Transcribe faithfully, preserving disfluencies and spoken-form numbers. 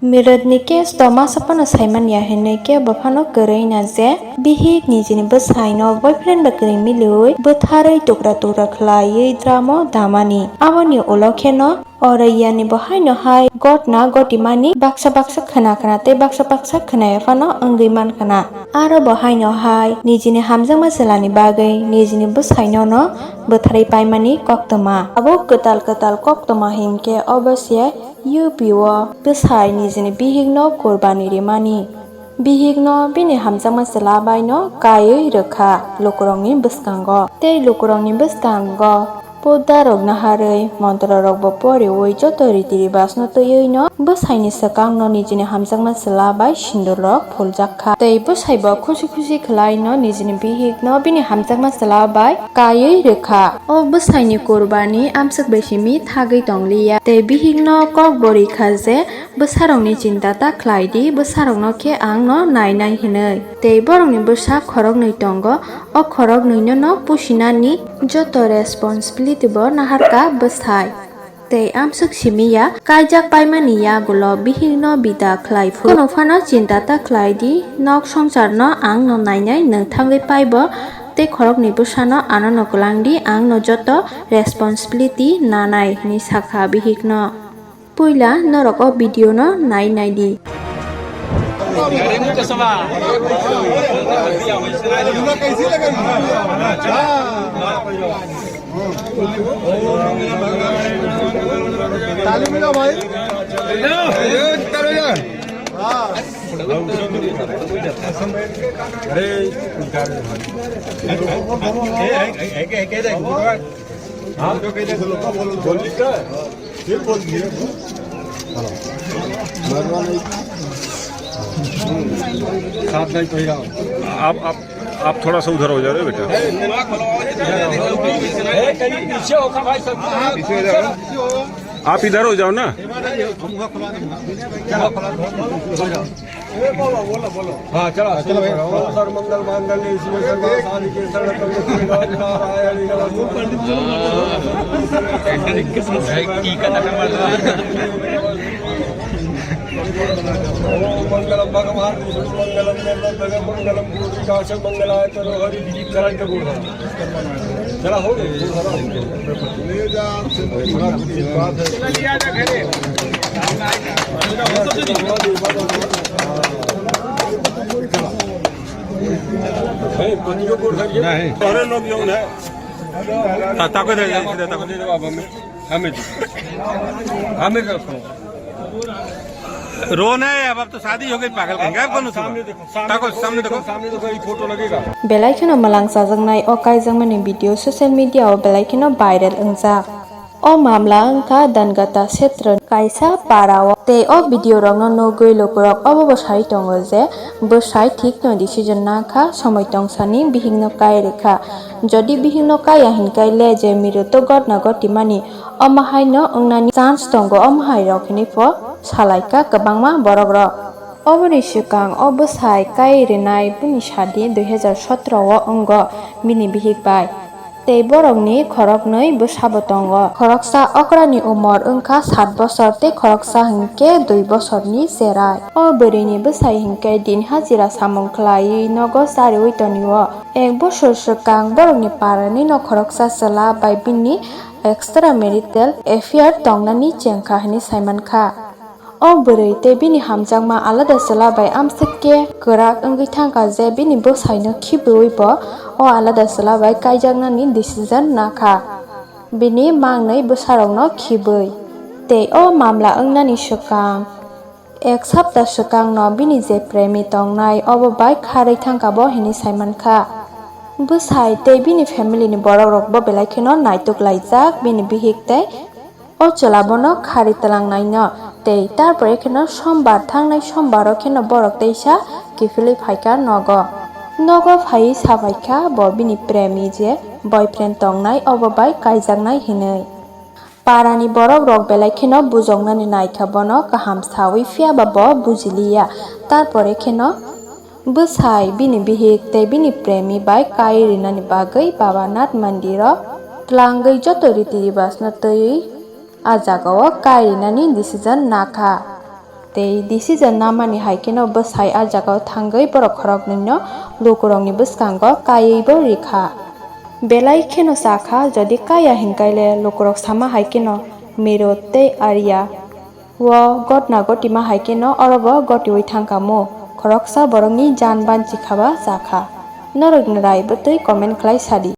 Mirotni case to masa phano saimanya hinwi kebo phano kwrwi na je bihik nijini bwsaino boyfriend bai kwrwi miliwi bwtharwi tukra tukra khlaiwi dramo damani. Aboni ulo kheno Oroyani bo haino hai gotna gotimani baksa baksa khna khna tei baksa baksa khnaya phano wngwi man khna. Aro bo haino hai nijini hamjakma chwlani bagwi nijini bwsainono bwtharwi paimani koktwma. Abo kwtal kwtal koktwma hinkhe obo se U P o bwsai nijini bihikno kurbani rimani. Bihikno bini hamjakma chwla baino kaiwi rwkha lukurokni bwskango. Tei lukurokni bwskango podarok naharwi montrorokbo poriwi joto riti ribasno twiwino bwsaini swkangno nijini hamjakma chwla bai sindurrok phuljak kha. Tei bwsaibo khusi khusi khlaino nijini bihikno bini hamjakma chwla bai kaiwi rwkha. O bwsaini kurbani amswk bai simi thagwi tongliya. Tei bihikno kokbo rikha je bwsarokni chinta ta khlai di, bwsarokno khe ang no nainai hinwi. Tei borokni bwsa khoroknwi tongo, o khoroknwino no pusinani joto responsibility bo naharka bwsai. Tei amswk simi ya, kaijak paimani yagulo bihikno bida khlai phuru. Kono phano chinta ta khlai di, nok songsarno ang no nainai nwng thangwi paibo, tei khoroknwi bwsano ano no kwlang di, ang no joto responsibility nanai hinwi sakha bihikno. Puila norok o video no nai nai di. ताली मिला भाई। हाँ। अरे, हाँ? बोल दिया। साथ नहीं पहिरा। आप, आप, आप थोड़ा सा उधर हो जाओ रे बेटा। आप इधर हो जाओ ना। हाँ, चलो, चलो भाई। सर्वमंगल मांगल्ये शिवे सर्वार्थसाधिके शरण्ये त्र्यंबके गौरी नारायणी नमोस्तुते। ओम मंगलम भगवान विष्णु मंगलम गरुड़ध्वज मंगलम पुंडरीकाक्ष मंगलाय तनोहरि। चला हो गए। ले जा, आपसे बड़ी बात है। नहीं। अरे लोग जो है। ता-, ताको दे, ताको दे, हमें, हमें, हमें रो ना है, अब, अब तो शादी हो गई, पागल कहीं का, कौन सामने देखो, सामने ताको, देखो, सामने एकदम देखो। सामने देखो, ये फोटो लगेगा। Belai kheno mwlang chajaknai o kaijakmani video social media o belai kheno viral wngjak. O mamla wngkha Dangata Setra kaisa para o. Tei o video rokno nugwi lukurok obo bo sai tongo je bwsai thikno decision nakha somoi tongsani bihikno kai rikha. Jodi bihikno kaiya hinkai le je miruto gotna gotimani omo haino wngnani chance tongo omo hai rok hinwi pho salaikha kwbangma borok rok. Oboni swkang o bwsai kai rinai bini sadi dui hazar sotro o wngo bini bihik bai. Tei borokni khoroknwi bwsabo tongo. Khoroksa okrani umor wngkha sat bosor tei khoroksa hinkhe dui bosorni cherai. O bwrwini bwsai hinkhe din hajira samung khlaiwi nogo chariwi tonio. Ek bosor swkang borokni parani no khoroksa chwla bai bini extramarital affair tongnani chengkha hinwi saimankha. O bwrwi tei bini hamjakma alada chwla bai amswk khe kwrak wngwi thangkha je bini bwsaino khibiwi bo o alada chwla bai kaijaknani decision nakha. Bini mangnwi bwsarokno khibwi. Tei o mamla wngnani swkang ek sapta swkangno bini je premi tongnai obo bai kharwi thangkha bo hinwi saimankha. Bwsai tei bini family ni borok rokbo belai kheno naituk laijak bini bihik tei O chwla bono khari twlangnaino tei tarpore kheno sombar thangnai sombaro kheno borok teisa kiphilwi phaikha nogo. Nogo phaiwi saphaikha bo bini premi je boyfriend tongnai obo bai kaijaknai hinwi. Parani borok rok belai kheno bujoknani naikha bono kaham sawi phiyaba bo bujiliya. Tarpore kheno bwsai bini bihik tei bini premi bai kai rinani bagwi Baba Nath Mandiro twlangwi joto riti ribasno twiwi a jagao kai rinani decision nakha. Tei decision namani hai kheno bwsai a jagao thangwi borok khoroknwino lukurokni bwskango kaiwi bo rikha. Belai kheno sakha, jodi kaya hinkaile lukurok sama hai kheno Miro tei Arya o gotna gotima hai kheno orobo gotiwi thangkha mo, khoroksa borokni jan banchi khaba sakha. Norokni rai bwtwi comment khlai sadi.